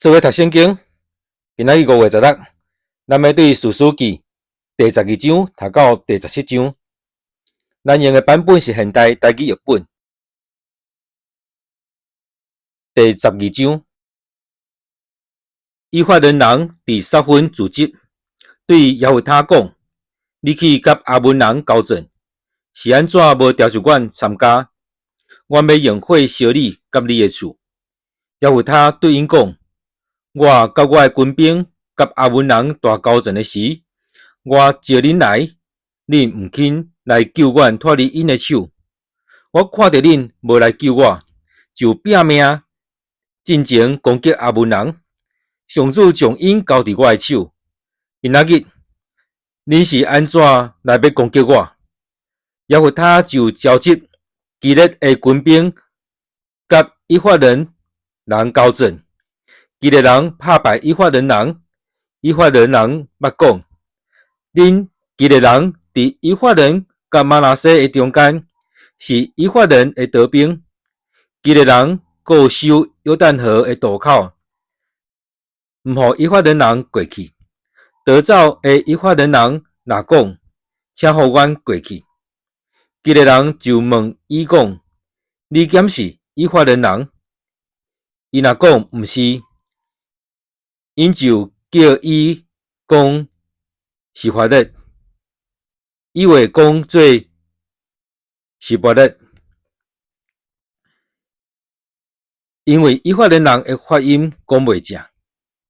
做伙讀聖經，今仔日5月16，咱欲對士師記第12章讀到第17章。咱用的版本是現代台語譯本。第十二章，以法蓮人佇撒分自執，對耶弗他講：你去佮亞捫人交戰，是按怎無召集阮參加？阮欲用火燒你佮你的厝。耶弗他對𪜶講：我佮我的軍兵佮亞捫人大交戰的時，我召恁來，恁毋肯來救阮脫離𪜶的手。我看著恁無來救我，就拚命進前攻擊亞捫人。上主將𪜶交佇我的手。今仔日恁是按怎來欲攻擊我？耶弗他就召集基列的軍兵佮以法蓮人交戰。基列人拍敗以法蓮人，以法蓮人捌講：恁基列人佇以法蓮佮瑪拿西的中間，是以法蓮的逃兵。基列人固守約旦河的渡口，毋予以法蓮人過去。逃走的以法蓮人若講：請予阮過去。基列人就問伊講：你敢是以法蓮人？伊若講毋是，𪜶就叫伊講時法勒，伊話講做時伯勒，因為以法蓮人的發音講袂正。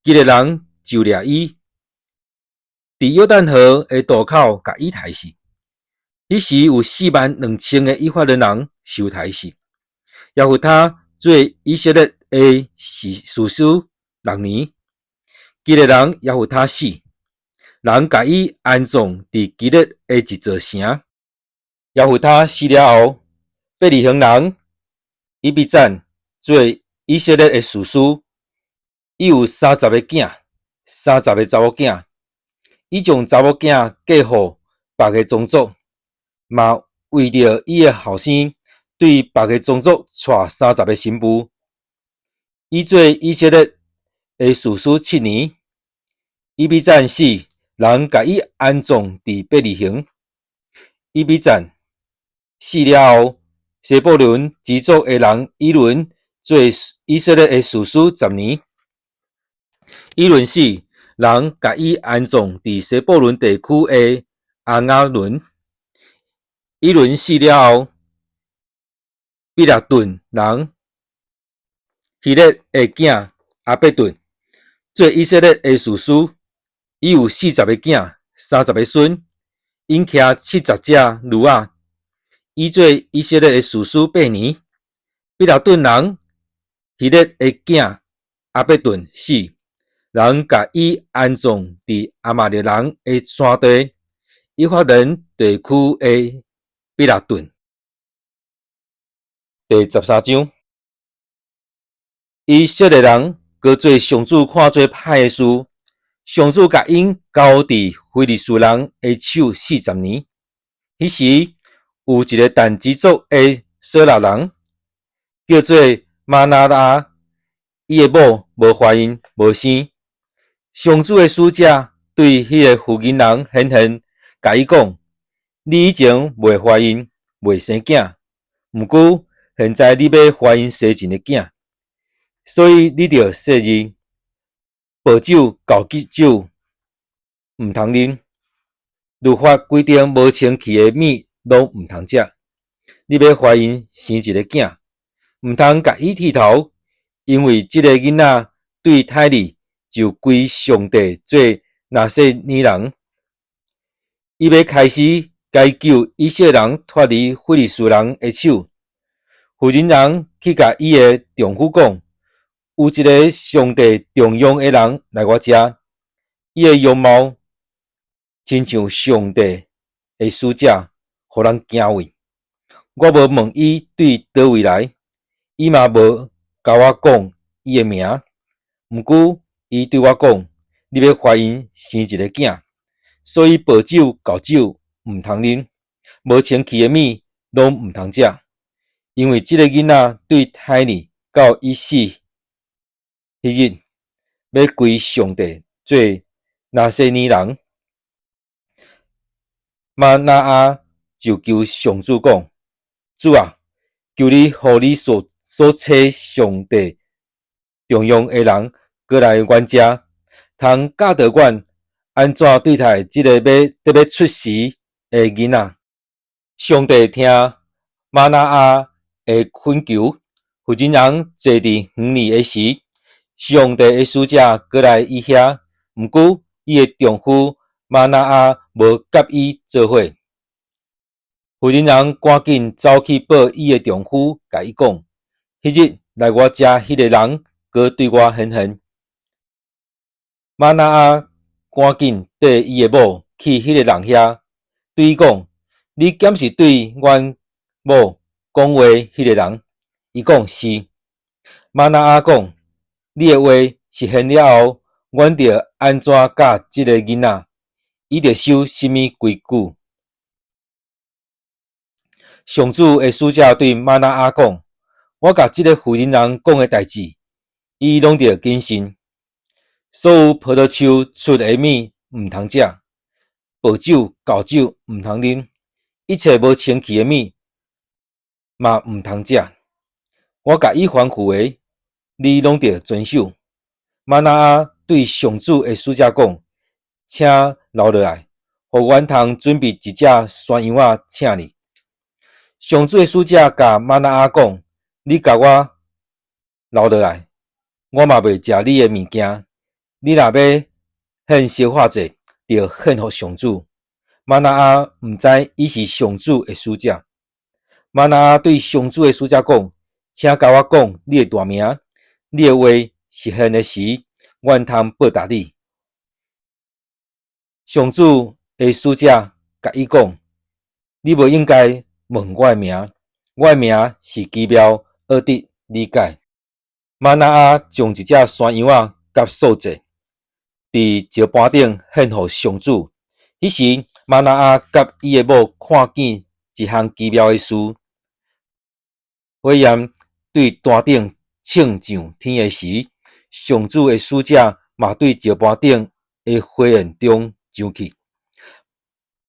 基列人就掠伊，佇約旦河的渡口共伊刣死。彼時有4萬2千个以法蓮人受刣死。耶弗他做以色列的士師6年。基列人耶弗他死，人共伊安葬佇基列的一座城。耶弗他死了後，伯利恆人以比讚做以色列的士師，伊有30个囝，30个查某囝，伊將查某囝嫁予別个宗族，嘛為著伊的後生對別个宗族娶30个新婦。伊做以色列的士師7年，以比讚死，人共伊安葬佇伯利恆。以比讚死了後，西布倫支族的人以倫做以色列的士師10年。以倫死，人共伊安葬佇西布倫地區的亞雅崙。以倫死了後，比拉頓人希勒的囝亞伯頓做以色列的士師，伊有40个囝，30个孫，𪜶騎70隻驢仔。伊做以色列的士師8年。比拉頓人希勒的囝亞伯頓死，人共伊安葬佇亞瑪力人的山地，以法蓮地區的比拉頓。第13章，以色列人閣做上主看做歹的事，上主共𪜶交佇非利士人的手四十年。彼時有一个但支族的瑣辣人，叫做瑪拿亞，伊的某無懷孕，無生。上主的使者對彼个婦人人顯現，共伊講：你以前袂懷孕，袂生囝，毋過現在你欲懷孕生一个囝，所以你著細膩，薄酒厚酒毋通啉，律法規定無清氣的物攏毋通食。你欲懷孕生一个囝，毋通共伊剃頭，因為這个囡仔對胎裡就歸上帝做拿細耳人。伊欲開始解救以色列人脫離非利士人的手。婦人人去共伊的丈夫講：有一个上帝重用的人來我遮，伊的容貌親像上帝的使者，予人驚畏。我無問伊對佗位來，伊嘛無共我講伊的名。毋過伊對我講：你欲懷孕生一个囝，所以薄酒厚酒毋通啉，無清氣的物攏毋通食，因為這个囡仔對胎裡到伊死彼日，欲歸上帝做拿細耳人。瑪拿亞就求上主講：主啊，求你予你所差上帝重用的人閣來阮遮，通教導阮按怎對待這个欲欲出時的囡仔。上帝聽瑪拿亞的懇求，婦人人坐佇園裡的時，上帝的使者閣來伊遐，毋過伊的丈夫瑪拿亞無佮伊做伙。婦人人趕緊走去報伊的丈夫，共伊講：彼日來我遮彼个人，閣對我顯現。瑪拿亞趕緊綴伊的某去彼个人遐，對伊講：你敢是對阮某講話彼个人？伊講是。瑪拿亞講：你的話實現了後，阮著按怎教這个囡仔，伊著守啥物規矩。上主的使者對瑪拿亞講：我共這个婦人人講的代誌，伊攏著謹慎。所有葡萄樹出的物毋通食，薄酒、厚酒毋通啉，一切無清氣的物嘛毋通食。我共伊吩咐的，你攏著遵守。瑪拿亞對上主的使者講：請留落來，予阮通準備一隻山羊仔請你。上主的使者共瑪拿亞講：你共我留落來，我嘛袂食你的物件。你若欲獻燒化祭，著獻予上主。瑪拿亞毋知伊是上主的使者。瑪拿亞對上主的使者講：請共我講你的大名，你的話實現的時，阮通報答你。上主的使者共伊講：你無應該問我的名，我的名是奇妙，愛得理解。瑪拿亞將一隻山羊仔佮素祭，佇石盤頂獻予上主。彼時，瑪拿亞佮伊的某看見一項奇妙的事。火焰對壇頂衝上天的時，上主的使者嘛對石盤頂的火焰中上去。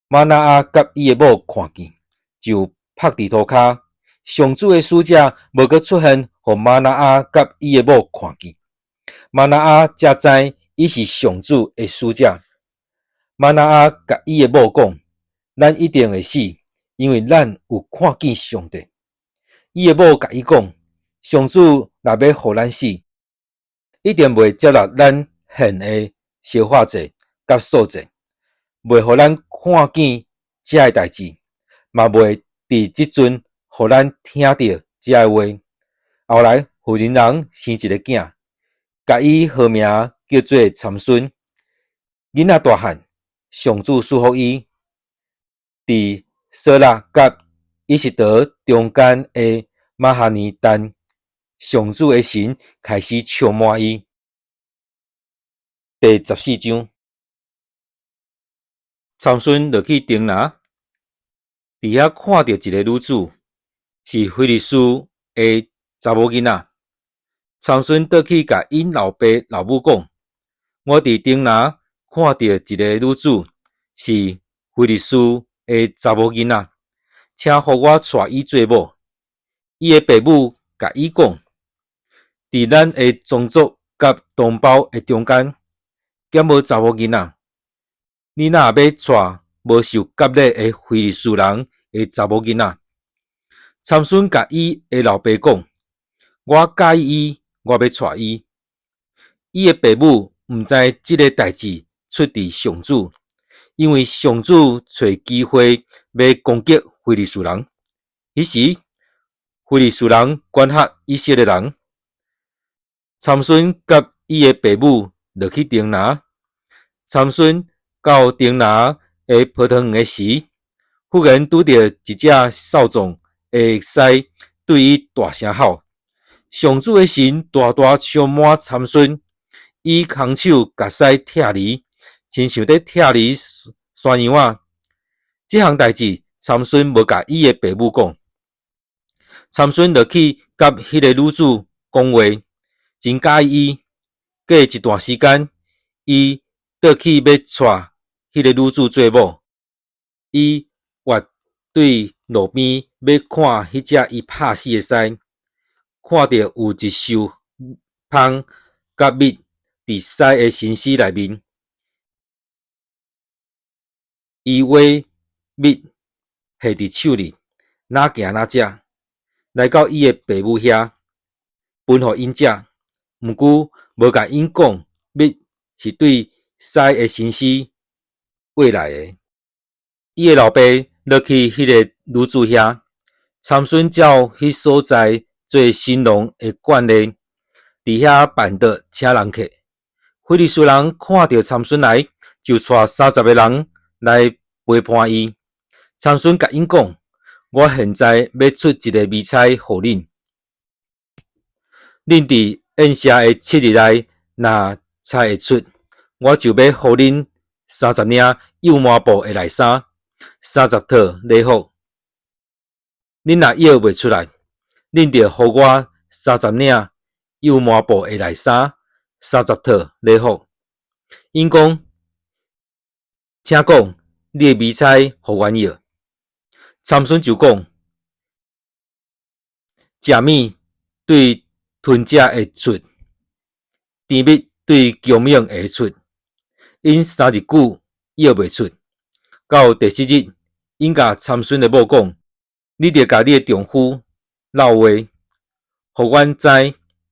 瑪拿亞佮伊的某看見，就伏佇塗跤。上主的使者無閣出現，予瑪拿亞佮伊的某看見。瑪拿亞才知伊是上主的使者。瑪拿亞共伊的某講：咱一定會死，因為咱有看見上帝。伊的某共伊講：上主若欲予咱死，一定袂接納咱獻的燒化祭佮素祭，袂予咱看見這个代誌，嘛袂佇這陣予咱聽著這个話。後來婦人人生一个囝，共伊號名叫做參孫。囡仔大漢，上主賜福伊。佇瑣拉佮以實得中間的瑪哈尼但，上主的神開始充滿伊。第14章，參孫落去亭拿，佇遐看著一个女子，是非利士的查某囡仔。參孫倒去共𪜶老爸老母講：我佇亭拿看著一个女子，是非利士的查某囡仔，請予我娶伊做某。伊的爸母共伊講：佇咱的宗族佮同胞的中間，敢無查某囡仔？你哪欲娶無受割禮的非利士人的查某囡仔？參孫共伊的老爸講：我佮意伊，我欲娶伊。伊的爸母毋知這个代誌出佇上主，因為上主揣機會欲攻擊非利士人。彼時，非利士人管轄以色列人。參孫佮伊的爸母落去亭拿。參孫到亭拿的葡萄園的時，忽然拄著一隻少壯的獅對伊大聲吼。上主的神大大充滿參孫，伊空手共獅拆離，親像咧拆離山羊仔。這項代誌，參孫無共伊的爸母講。參孫落去佮彼个女子講話，真佮意伊。過一段時間，伊倒去欲娶彼个女子做某。伊越對路邊欲看彼隻伊拍死的獅，看著有一束蜂佮蜜佇獅的身屍內面，伊挖蜜下佇手裡，若行若食，來到伊的爸母遐，分予𪜶食，毋過無共𪜶講蜜是對獅的身屍挖來的。伊的老爸落去彼个女子遐，參孫照彼所在做新郎的慣例，佇遐辦桌請人客。非利士人看著參孫來，就帶30個人來陪伴伊。參孫共𪜶講：我現在欲出一个謎猜予恁，恁佇宴席的7日內若猜會出，我就欲予恁30領幼麻布的內衫，30套禮服。恁若臆袂出來，恁著予我三十領幼麻布的內衫，30套禮服。𪜶講：請講你的謎猜予阮臆。參孫就講：食物對吞者會出，甜蜜對強猛會出。𪜶3日久臆袂出，到第四日，𪜶共參孫的某講：你著共你的丈夫落話，予阮知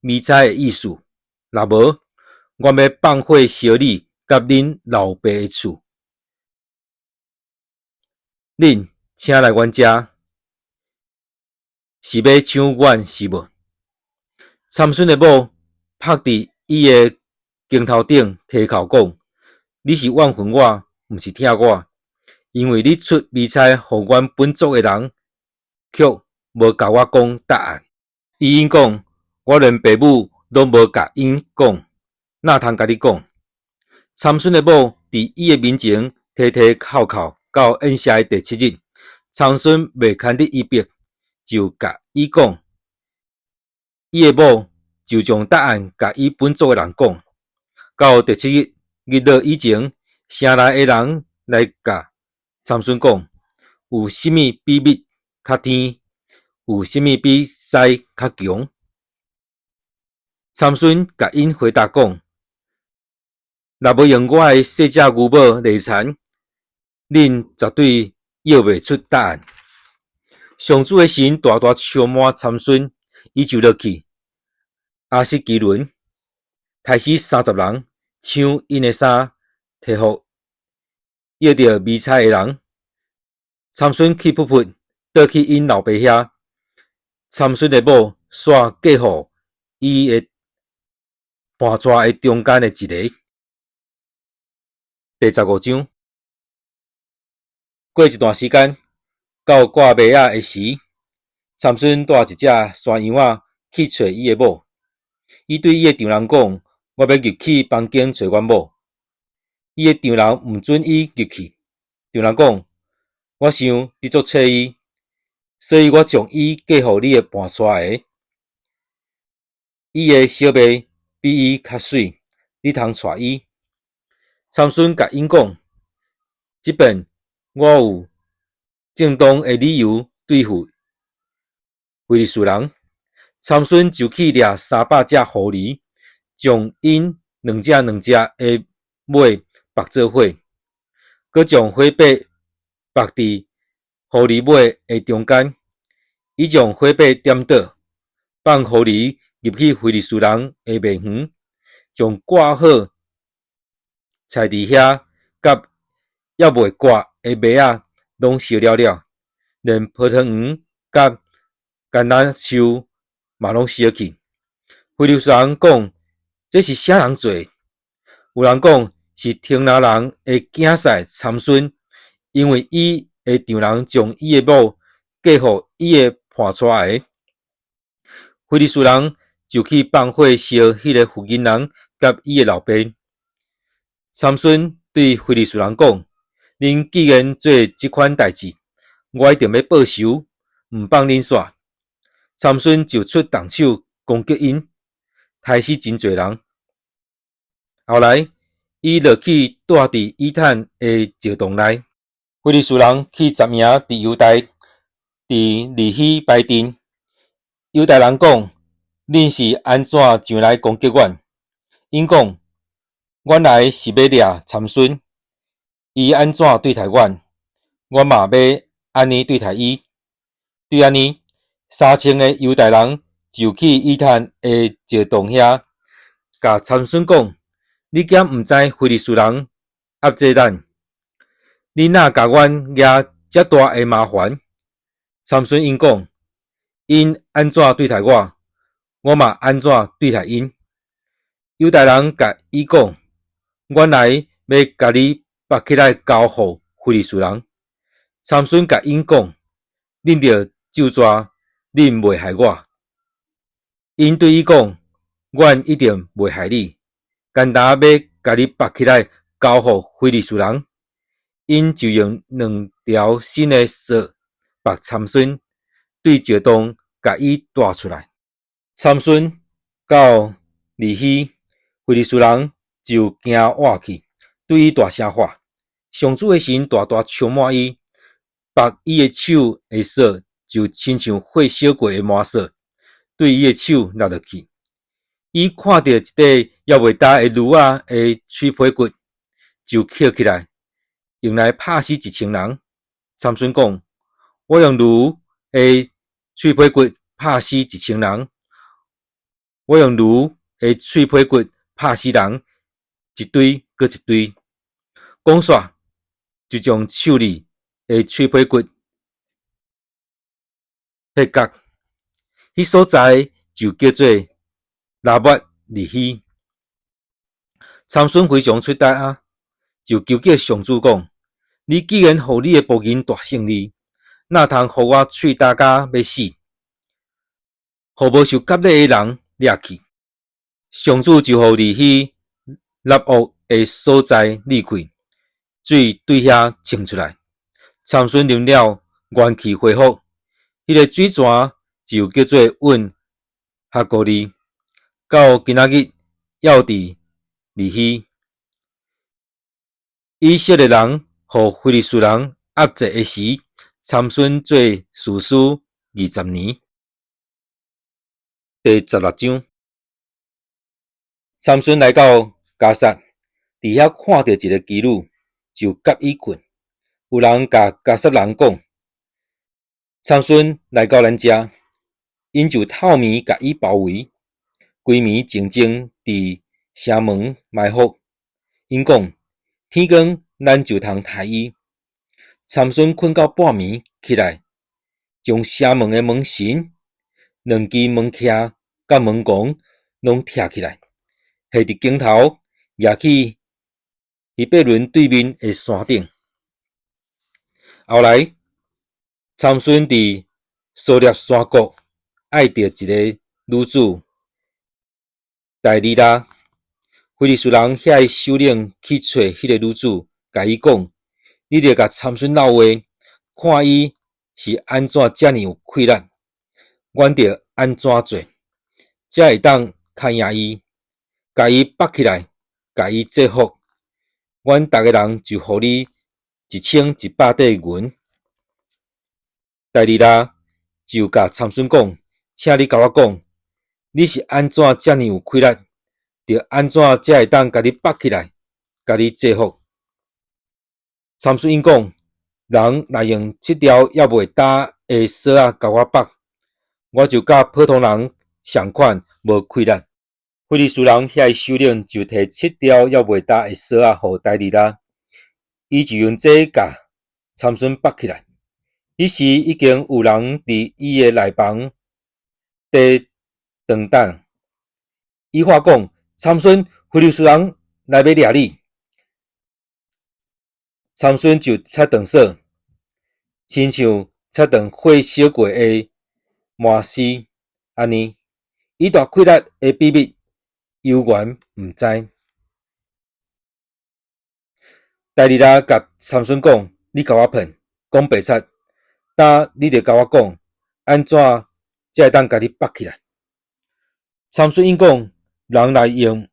謎猜的意思。若無，阮欲放火燒你佮恁老爸的厝。恁請來阮遮，是欲搶阮是無？參孫的某拍佇伊的肩頭頂，提哭講：你是怨恨我，毋是疼我，因為你出謎猜予阮本族的人，卻無共我講答案。伊𪜶講：我連爸母攏無共𪜶講，哪通共你講？參孫的某佇伊的面前提提哭哭，到宴席的第七日，參孫袂堪得伊逼，就共伊講。伊的某就將答案共伊本族的人講。到第七日日落以前，城內的人來共參孫講：有啥物比蜜較甜？有啥物比獅較強？參孫共𪜶回答講：若無用我的細隻牛母犁田，恁絕對臆袂出答案。上主的神大大充滿參孫，伊就落去亞實基倫，刣死30人，搶𪜶的衫，提予臆著謎猜的人。參孫氣噗噗，倒去𪜶老爸遐。參孫的某煞嫁予伊的伴帶的中間的一个。第15章，過一段時間，到割麥仔的時，參孫帶一隻山羊仔去揣伊的某。伊對伊的丈人講：我欲入去房間揣阮某。伊的丈人毋准伊入去。丈人講：我想你足揣伊，所以我將伊嫁予你的伴帶的。伊的小妹比伊較媠，你通娶伊。參孫共𪜶講：這擺我有正當的理由對付非利士人。參孫就去掠300隻狐狸，將𪜶兩隻兩隻的尾縛做伙，閣將火把縛佇狐狸尾的中間。伊將火把點著，放狐狸入去非利士人的麥園，將割好菜佇遐，佮猶未割的麥仔攏燒了了，連葡萄園佮橄欖樹嘛攏燒去。非利士人講：這是啥人做的？有人講是亭拿人的囝婿參孫，因為伊的丈人將伊的某嫁予伊的伴帶的。非利士人就去放火燒彼个婦人佮伊的老爸。參孫對非利士人講：恁既然做這款代誌，我一定欲報仇，毋放恁煞。參孫就出動手攻擊𪜶，刣死真濟人。後來，伊落去蹛佇以坦的石洞內。非利士人去十營佇猶大，佇利希擺陣。猶大人講：恁是按怎上來攻擊阮？𪜶講：阮來是欲掠參孫，伊按怎對待阮，阮嘛欲按呢對待伊。對按呢，3000个猶大人就去以坦的石洞遐，共參孫講：你敢毋知非利士人壓制咱？你哪共阮惹遮大的麻煩？參孫𪜶講：𪜶按怎對待我，我嘛按怎對待𪜶。猶大人共伊講：阮來欲共你縛起來交予非利士人。參孫共𪜶講：恁著咒詛，恁袂害我。𪜶對伊講：阮一定袂害你，干焦欲共你縛起來交予非利士人。𪜶就用兩條新的索縛參孫，對石洞共伊帶出來。參孫到利希，非利士人就驚倚去，對伊大聲喊。上主的神大大充滿伊，縛伊的手的索就親像火燒過的麻索，對伊的手落落去。伊看著一塊猶未焦的驢仔的喙皮骨，就抾起來，用來拍死1000人。參孫講：我用驢的喙皮骨拍死一千人，我用驢的喙皮骨拍死人，一堆閣一堆。講煞就將手裡的喙皮骨撇角，彼所在就叫做拉抹利希。參孫非常出力啊，就求叫上主講：你既然予你的僕人大勝利，哪通予我喙焦甲欲死？予無受割禮的人掠去。上主就予利希納屋的所在裂開，水對遐衝出來。參孫啉了，元氣恢復。彼个水泉就叫做隱哈哥利，到今仔日猶佇利希。以色列人予非利士人壓制的時，參孫做士師20年。第16章，參孫來到迦薩，佇遐看著一个妓女，就佮伊睏。有人共迦薩人講，參孫來到咱遮，𪜶就透暝共伊包圍，規暝靜靜佇城門埋伏。𪜶講：天光，咱就通刣伊。參孫睏到半暝起來，將城門的門神、兩支門徛佮門摃攏拆起來，繫佇肩頭，攑去希伯崙對面的山頂。後來，參孫佇瑣列山谷愛著一个女子大利拉。非利士人遐的首領去揣彼个女子，共伊講：你著共參孫鬧話，看伊是按怎遮爾有氣力，阮著按怎做，才會當較贏伊，共伊縛起來，共伊制服。阮逐个人就予你1100塊銀。大利拉就共參孫講：請你共我講，你是按怎遮爾有氣力，著按怎才會當共你縛起來，共你制服。參孫𪜶講：人若用七條猶未焦的索仔共我縛，我就佮普通人仝款無氣力。非利士人遐的首領就提七條猶未焦的索仔予大利拉，伊就用這共參孫縛起來。彼時已經有人佇伊的內房佇等等。伊喊講：參孫，非利士人來欲掠你。參孫就切斷索，親像切斷火燒過的麻絲按呢。伊大氣力的秘密，猶原毋知。大利拉共參孫講：你共我騙，講白賊，今你著共我講，按怎才會當共你縛起來？參孫𪜶講：人若用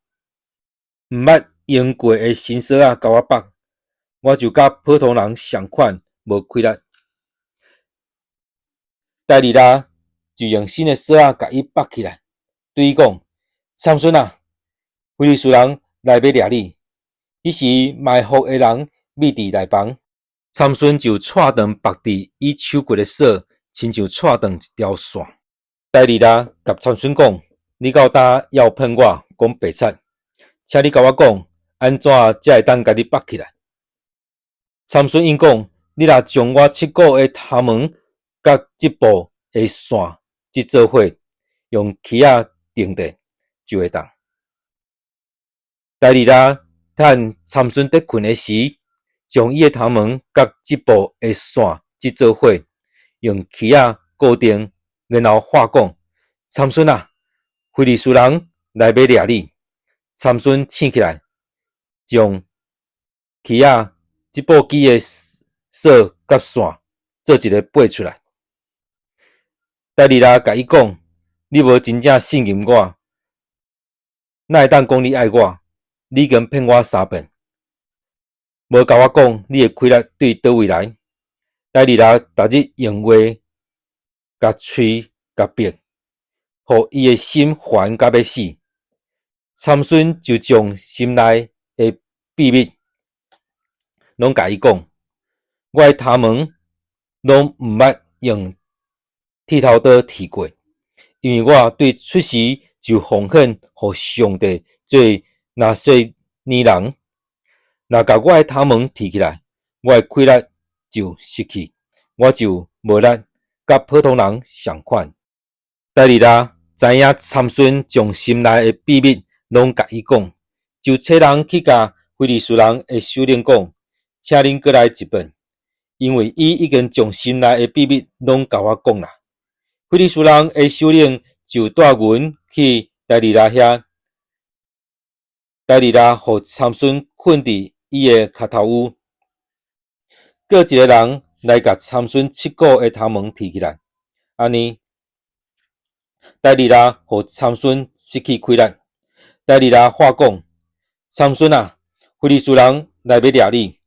毋捌用過的新索仔共我縛，我就佮普通人仝款無氣力。大利拉就用新的索仔共伊縛起來，對伊講：參孫啊，非利士人來欲掠你。彼時埋伏的人覕佇內房，參孫就掣斷縛佇伊手骨的索，親像掣斷一條線。大利拉共參孫講：你到今猶騙我講白賊，請你共我講，按怎才會當共你縛起來？參孫應講：你若將我七股的頭毛佮織布的線織做伙，用匙仔釘著，就會當。大利拉趁參孫佇睏的時，將伊的頭毛佮織布的線織做伙，用匙仔固定，然後喊講：參孫啊，非利士人來欲掠你。參孫醒起來，將匙仔織布機的索佮線做一个掰出來。大利拉共伊講：你無真正信任我，哪會當講你愛我？你已經騙我三遍，無共我講你的氣力對佗位來。大利拉逐日用話共催共逼，予伊的心煩甲欲死。參孫就將心內的秘密攏共伊講：我的頭毛攏毋捌用剃頭刀剃過，因為我對出時就奉獻予上帝做拿細耳人。若共我的頭毛剃起來，我的氣力就失去，我就無力佮普通人仝款。大利拉知影參孫將心內的秘密攏共伊講，就差人去共非利士人的首領講：請恁閣來一遍，因為伊已經將心內的秘密攏共我講啦。非利士人的首領就帶銀去大利拉遐，大利拉予參孫睏佇伊的跤頭趺，叫一个人來共參孫七股的頭毛剃起來，按呢，大利拉予參孫失去氣力。大利拉喊講：參孫啊，非利士人來欲掠你。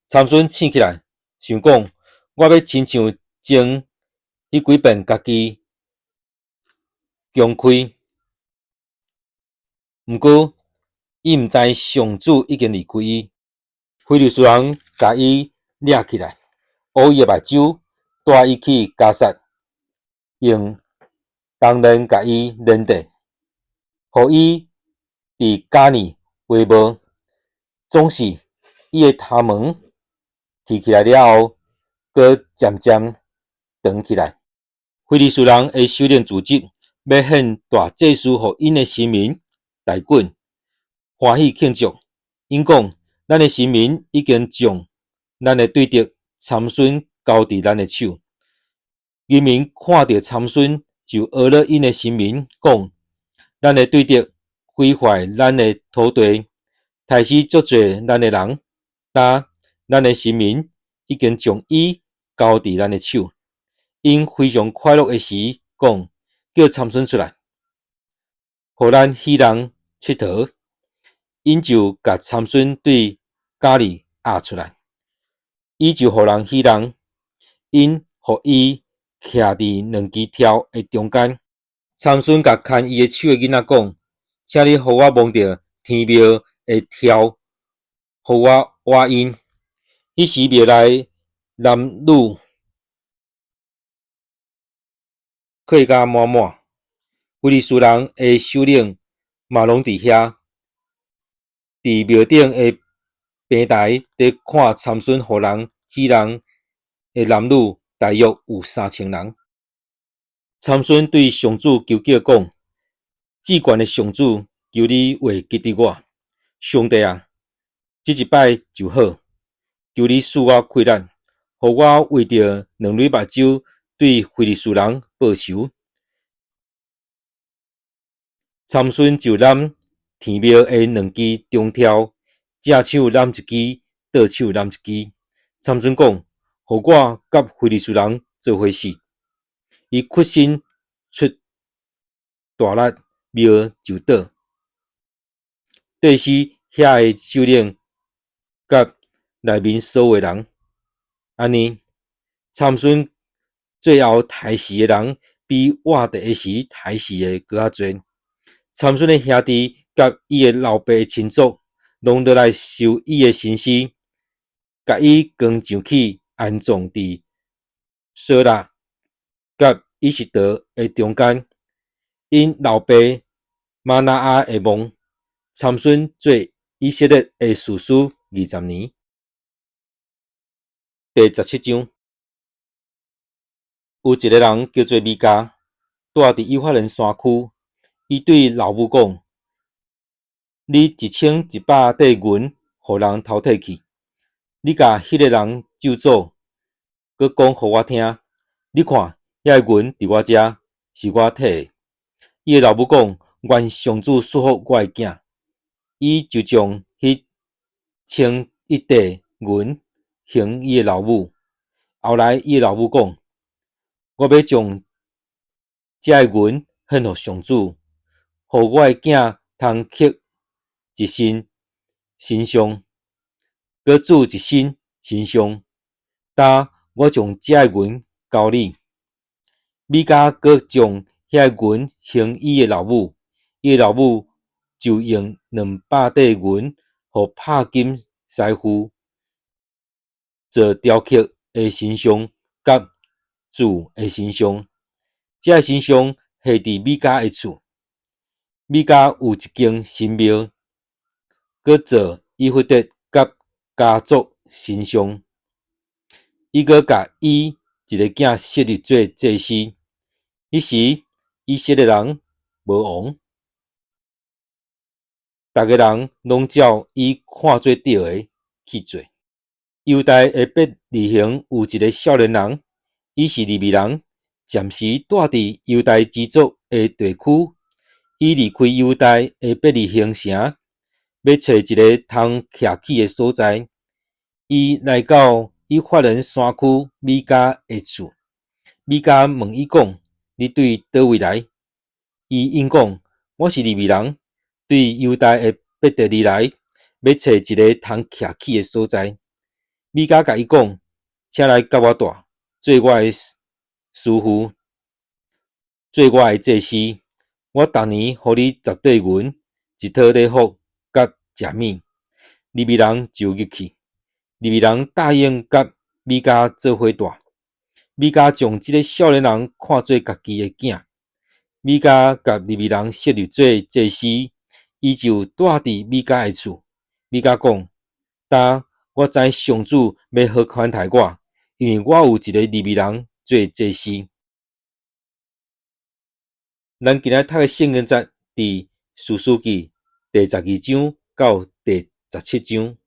參孫醒起來，想講：我欲親像前彼幾遍家己強開。毋過，伊毋知上主已經離開伊。非利士人共伊掠起來，烏伊的目睭，帶伊去迦薩，用銅鏈共伊連著，予伊佇迦尼畫無。總是伊的頭毛剃起來了後，閣漸漸長起來。非利士人的首領組織欲獻大祭司予𪜶的神明大袞，歡喜慶祝。𪜶講：咱的神明已經將咱的對敵參孫交佇咱的手。人民看著參孫，就呵咾𪜶的神明，講：咱的對敵毀壞咱的土地，刣死足濟咱的人，今咱的神明已經將伊交佇咱的手。𪜶非常快樂的時，講：叫參孫出來，予咱戲弄𨑨迌。𪜶就共參孫對迦裡押出來，伊就予人戲弄，𪜶予伊徛佇兩支柱的中間。參孫共牽伊的手的囡仔講：請你予我摸著天廟的柱，予我倚𪜶。彼時廟內男女客甲滿滿，非利士人的首領嘛攏佇遐，佇廟頂的平台佇看參孫予人戲弄的男女，大約有3000人。參孫對上主求叫講：至懸的上主，求你會記得我，上帝啊，這一擺就好，求你賜我氣力，予我為著兩蕊目睭對非利士人報仇。參孫就攬天廟的兩支中柱，正手攬一支，倒手攬一支。參孫講：予我佮非利士人做伙死。伊屈身出大力，廟就倒。綴死遐的首領佮內面所有的人。按呢，參孫最後刣死的人比活著的時刣死的閣較濟。參孫的兄弟佮伊的老爸的親族，攏落來收伊的身屍，共伊扛上去安葬佇瑣拉佮以實得的中間，𪜶老爸瑪挪亞的墓。參孫做以色列的士師20年。第17章，有一个人叫做米迦，蹛佇以法蓮山區。伊對老母講：你1100塊銀予人偷提去，你共彼个人咒詛，閣講予我聽。你看，遐个銀佇我遮，是我提的。伊的老母講：願上主賜福我的囝。伊就將彼11塊銀還伊的老母。後來，伊的老母講：我欲將這个銀獻予上主，予我的囝通刻一身神像，閣鑄一身神像。今我將這个銀交你。米迦閣將遐个銀還伊的老母，伊的老母就用200塊銀予拍金師傅做雕刻的神像，佮鑄的神像。這个神像下佇米迦的厝。米迦有一間神廟，閣做以弗得佮家族神像。伊閣共伊一個囝設立做祭司。彼時以色列人無王，逐个人攏照伊看做對的去做。猶大的伯利恆有一个少年人，伊是利未人，暫時蹛佇猶大支族的地區。伊離開猶大的伯利恆城，欲揣一个通徛起的所在。伊來到以法蓮山區米迦的厝，米迦問伊講：你對佗位來？伊應講：我是利未人，對猶大的伯特利來，欲揣一个通徛起的所在。米迦共伊講：請來佮我蹛，做我的師傅，做我的祭司。我逐年予你10塊銀，一套禮服，佮食物。利未人就入去。利未人答應佮米迦做伙蹛。米迦將這个少年人看做家己的囝。米迦共利未人設立做祭司，伊就蹛佇米迦的厝。米迦講：今我知上主欲好款待我，因為我有一个利未人做祭司。咱今仔讀的聖經節佇士師記第12章到第17章。